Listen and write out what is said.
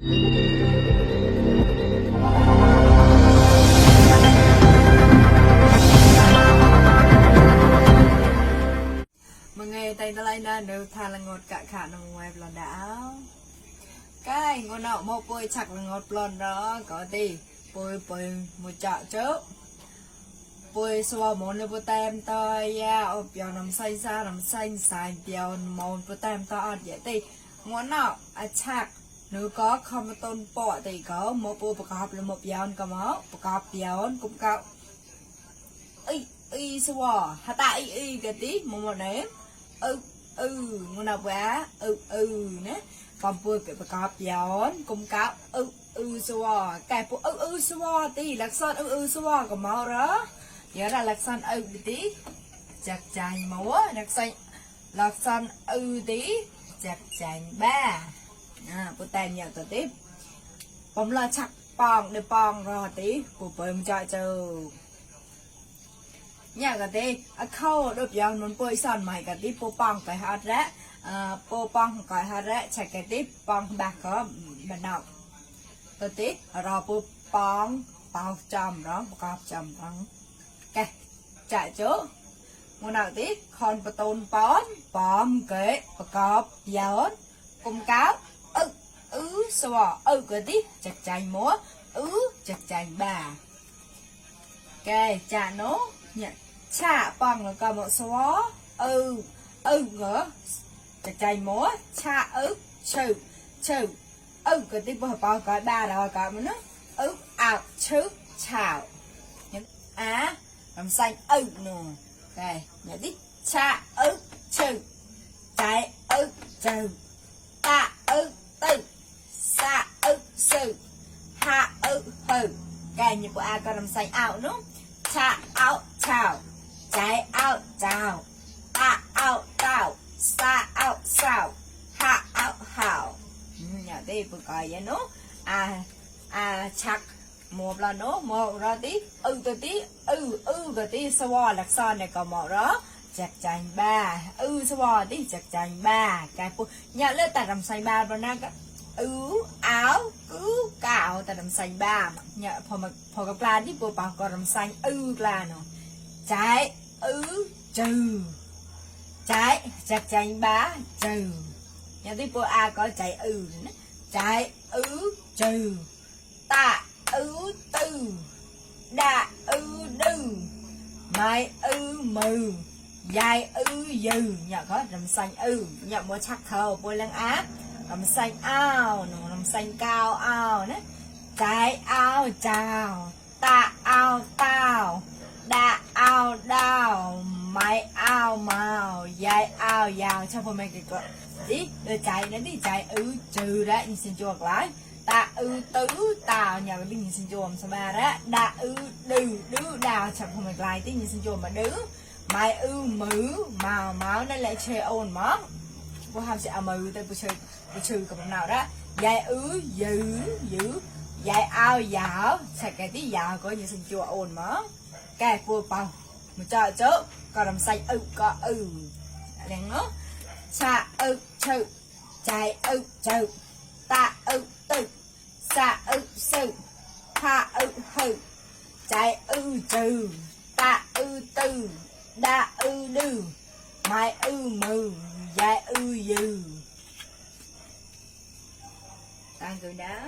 Mọi ngày tay ta lại đang đều thà là ngọt cả khả năng ngoài là đảo cái ngon nọ một bôi chặt là ngọt lon đó có đi bôi một chợ trước bôi xua món lên bôi tem tôi ya ốp vào nằm xay ra nằm xanh xài vào món bôi tem tôi vậy thì ngon nọ chặt nếu có không tôn bọ thì có một bôi bạc hợp là một vào có máu bạc hợp vào cũng cao y xua hả ta y cái tí một nếm ngon nào quá nè còn bôi cái bạc hợp vào cũng cao xua cái bôi xua tí lạc son xua có máu đó nhớ là lạc son tí chặt chài máu lạc son tí chặt chài ba bữa tay nhận tổ tiếp bóng là chặt bong để bong rồi tí của bơm chạy chờ nhà cái tí khâu đột dòng muốn bơi son mày cái tí bô bong cái hạt rẽ bô bong cái hạt rẽ chạy cái tí bong bạc có bạn nào tổ tiếp rồi bô bong bao chầm đó bao chầm đó cái chạy chỗ một nào tí con bà tôn bom kế bà cọp giỡn cùng cáo xòa cái tí chặt chành múa chặt chành bà cái chả nó nhận chả bằng là cả một xóa ngỡ chặt chành múa chả chữ cái tí bà cái ba rồi cả mà nó ảo chữ chào những làm xanh nè cái nhà tí cha chữ trái chữ ta tư sa sư ha hừ cái như của con làm xanh ảo nữa cha ảo chào trái ảo chào ta ảo tao sa ảo sao ha ảo hảo nhà tí vừa coi vậy nữa chắc một là nó một ra tí tôi tí cái tí xóa lạc son này còn một đó chặt chành ba xóa tí chặt chành ba cái phụ nhà lên ta làm xanh ba rồi nè áo cạo ta làm xanh ba nhà phò gặp la tí bộ bảo còn làm xanh là nó trái trừ trái chặt chành ba trừ nhà tí bộ có trái nữa trái trừ ta tư đa đư mai mừ dài dừ nhà có làm xanh nhà mua chắc khâu bôi lăng áp làm xanh ao nó làm xanh cao ao đấy trái ao chào ta ao tao đa ao đào mai ao màu dài ao giàu cho phụ mình cái gì để trái nó đi trái trừ đấy nhìn xin chuộc lại ta tứ tào nhà mình nhìn xin chùm sao ba đó đa đư đào chẳng không phải lại tí nhìn xin chùm mà đứ mai mứ màu máu nó lại chơi ồn mó có ham sẽ mừ tới bữa chơi cầm nào đó dài dữ dài ao dạo sạch cái tí dạo có nhìn xin chùa ồn mó cái vừa bao một chờ chớ còn làm xanh có đèn nó xa chữ chạy chữ ta tư sa sư ha hừ trái trừ ta tư đa đư mai mừ dài dừ tăng cười đá